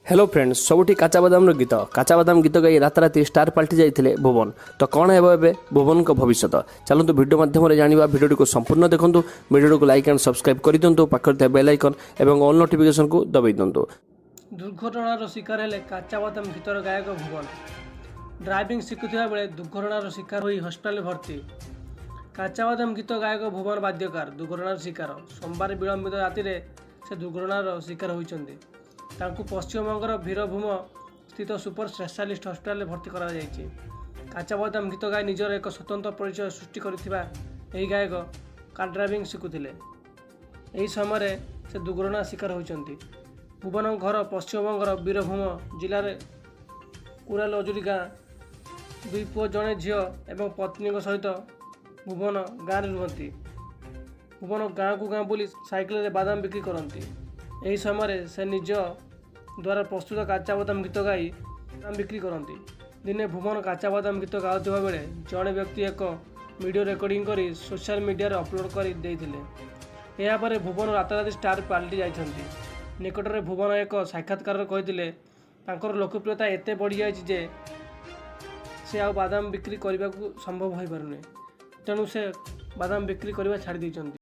Hello friends, ସବୁଠି କାଚା ବାଦାମର ଗୀତ। କାଚା ବାଦାମ ଗୀତ ଗାଇ ରାତାରାତି ଷ୍ଟାର ପାଲଟି ଯାଇଥିଲେ ଭୁବନ। ତ କ'ଣ ହେବ ଏବେ ଭୁବନଙ୍କ ଭବିଷ୍ୟତ? ଚାଲନ୍ତୁ ଭିଡ଼ିଓ ମାଧ୍ୟମରେ ଜାଣିବା। ଭିଡ଼ିଓଟିକୁ ସମ୍ପୂର୍ଣ୍ଣ ଦେଖନ୍ତୁ। ଭିଡ଼ିଓଟିକୁ ଲାଇକ୍ ଆଣ୍ଡ ସବସ୍କ୍ରାଇବ୍ କରିଦିଅନ୍ତୁ। ପାଖରେ ଥିବା ବେଲ୍ ଆଇକନ୍ ଏବଂ ଅଲ୍ ନୋଟିଫିକେସନକୁ ଦବାଇ ଦିଅନ୍ତୁ। ଦୁର୍ଘଟଣାର ଶିକାର ହେଲେ କାଚା ବାଦାମ ଗୀତର ଗାୟକ ଭୁବନ। ଡ୍ରାଇଭିଂ ଶିଖୁଥିବା ବେଳେ ଦୁର୍ଘଟଣାର ଶିକାର ହୋଇ ହସ୍ପିଟାଲରେ ଭର୍ତ୍ତି। କାଚା ବାଦାମ ଗୀତ ଗାୟକ ଭୁବନ ବାଦ୍ୟକାର ଦୁର୍ଘଟଣାର ଶିକାର। ସୋମବାର ବିଳମ୍ବିତ ରାତିରେ ସେ ଦୁର୍ଘଟଣାର ଶିକାର ହୋଇଛନ୍ତି। ତାଙ୍କୁ ପଶ୍ଚିମବଙ୍ଗର ବୀରଭୂମ ସ୍ଥିତ ସୁପର ସ୍ପେଶାଲିଷ୍ଟ ହସ୍ପିଟାଲରେ ଭର୍ତ୍ତି କରାଯାଇଛି। କାଚା ବାଦାମ ଗୀତ ଗାଇ ନିଜର ଏକ ସ୍ୱତନ୍ତ୍ର ପରିଚୟ ସୃଷ୍ଟି କରିଥିବା ଏହି ଗାୟକ କାର୍ ଡ୍ରାଇଭିଂ ଶିଖୁଥିଲେ। ଏହି ସମୟରେ ସେ ଦୁର୍ଘଟଣା ଶିକାର ହୋଇଛନ୍ତି। ଭୁବନଙ୍କ ଘର ପଶ୍ଚିମବଙ୍ଗର ବୀରଭୂମ ଜିଲ୍ଲାରେ କୁରାଲଜୁରି ଗାଁ। ଦୁଇ ପୁଅ, ଜଣେ ଝିଅ ଏବଂ ପତ୍ନୀଙ୍କ ସହିତ ଭୁବନ ଗାଁରେ ରୁହନ୍ତି। ଭୁବନ ଗାଁକୁ ଗାଁ ବୁଲି ସାଇକେଲରେ ବାଦାମ ବିକ୍ରି କରନ୍ତି। ଏହି ସମୟରେ ସେ ନିଜ ଦ୍ୱାରା ପ୍ରସ୍ତୁତ କାଚା ବାଦାମ ଗୀତ ଗାଇ ବାଦାମ ବିକ୍ରି କରନ୍ତି। ଦିନେ ଭୁବନ କାଚା ବାଦାମ ଗୀତ ଗାଉଥିବା ବେଳେ ଜଣେ ବ୍ୟକ୍ତି ଏକ ଭିଡ଼ିଓ ରେକର୍ଡିଂ କରି ସୋସିଆଲ ମିଡ଼ିଆରେ ଅପଲୋଡ଼ କରି ଦେଇଥିଲେ। ଏହାପରେ ଭୁବନ ରାତାରାତି ଷ୍ଟାର ପାଲଟି ଯାଇଛନ୍ତି। ନିକଟରେ ଭୁବନ ଏକ ସାକ୍ଷାତକାରରେ କହିଥିଲେ, ତାଙ୍କର ଲୋକପ୍ରିୟତା ଏତେ ବଢ଼ିଯାଇଛି ଯେ ସେ ଆଉ ବାଦାମ ବିକ୍ରି କରିବାକୁ ସମ୍ଭବ ହୋଇପାରୁନି। ତେଣୁ ସେ ବାଦାମ ବିକ୍ରି କରିବା ଛାଡ଼ି ଦେଇଛନ୍ତି।